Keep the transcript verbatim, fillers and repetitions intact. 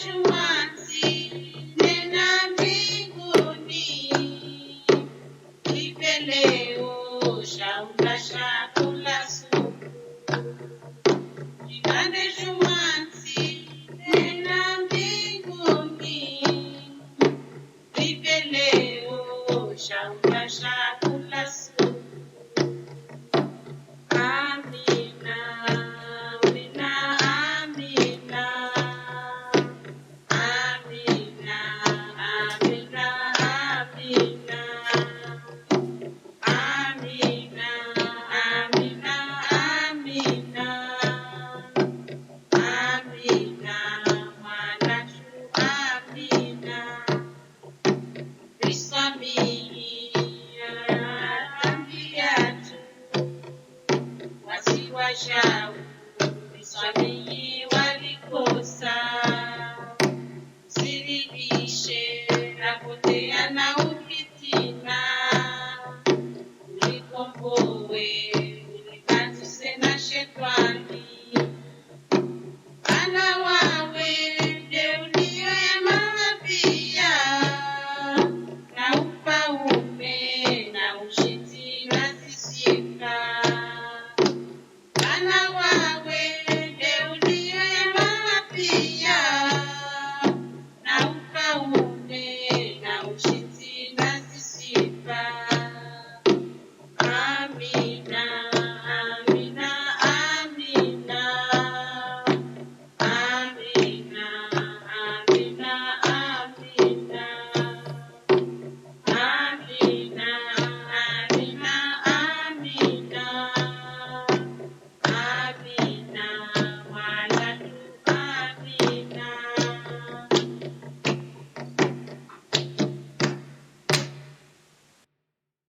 Shumansi nena mbinguni, ipeleo shaula shakula suku. Shikande shumansi nena mbinguni, ipeleo shaula shakula suku. Amina, amina, amina. Amina, amina, amina. Amina, amina, amina. Amina, mwana shu, amina. Biswamihi, ambi yatu. Wasi wajau, biswamihi.